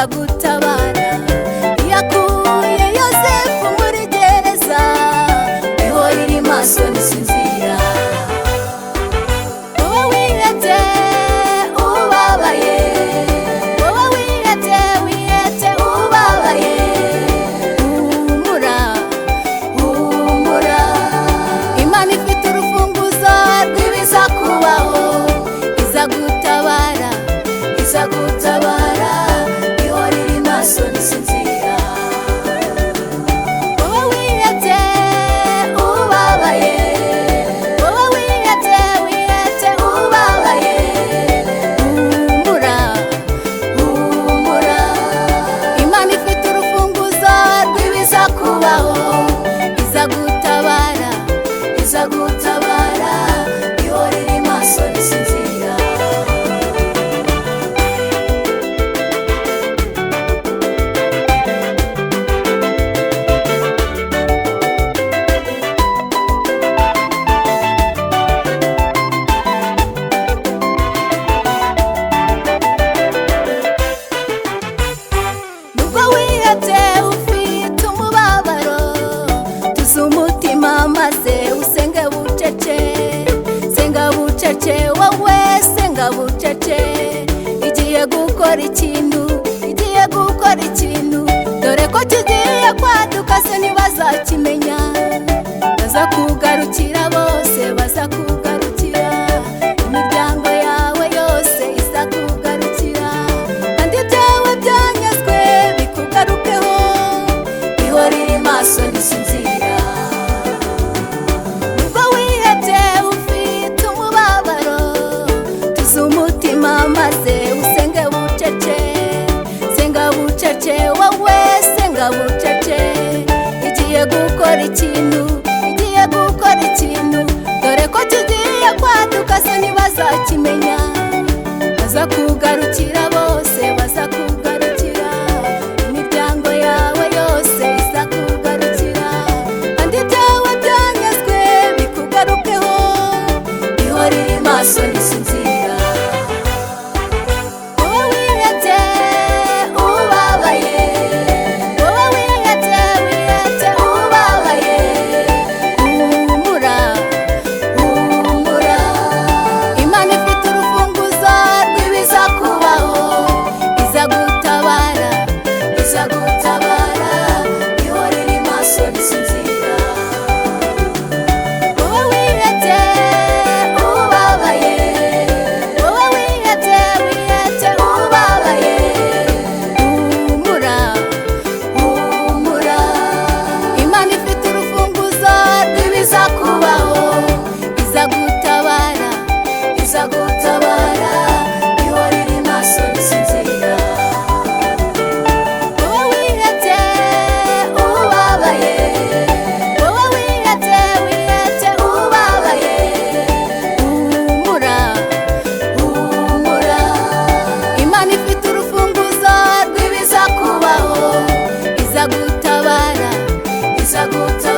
Izagutabara. Yakuye Yosefu muri gereza, ihora iri maso ntisinzira. Wowe wihebye ubabaye, wowe wihebye wihebye ubabaye, humura humura, Imana ifite urufunguzo rw'ibizakubaho, izagutabara, izagutabara, ihora iri maso ntisinzira. Wowe wihebye ubabaye, wowe wihebye wihebye ubabaye, humura humura, Imana ifite urufunguzo rw'ibizakubaho, izagutabara, izagutabara, ihora iri maso ntisinzira. Nubwo wihebye ufite umubabaro, tuzi umutima maze usenge bucece, senga bucece wowe, senga bucece, igiye gukora ikintu, igiye gukora ikintu, dore ko kigiye kwaduka se ntibazakimenya, bazakugarukira bose, bazakugarukira, imiryango yawe yose izakugarukira, kandi ibyawe byanyazwe bikugarukeho, ihora iri maso ntisinzira. Nubwo wihebye ufite umubabaro, tuzi umutima maze usenge bucece, senga bucece wowe, senga bucece, igiye gukora ikintu, igiye gukora ikintu, dore ko kigiye kwaduka se ntibazakimenya, bazakugarukira bose, bazakugarukira, imiryango yawe yose izakugarukira, kandi ibyawe byanyazwe bikugarukeho, ihora iri maso ntisinzira. Wowe wihebye ubabaye, wowe wihebye wihebye ubabaye, humura humura, Imana ifite urufunguzo rw'ibizakubaho, izagutabara, izagutabara, ihora iri maso ntisinzira. Wowe wihebye ubabaye, wowe wihebye wihebye ubabaye, humura humura, Imana ifite urufunguzo rw'ibizakubaho, izagutabara, izagutabara, ihora iri maso ntisinzira. Wowe wihebye ubabaye, wowe wihebye wihebye ubabaye, humura humura, Imana ifite urufunguzo rw'ibizakubaho, izagutabara, izagutabara.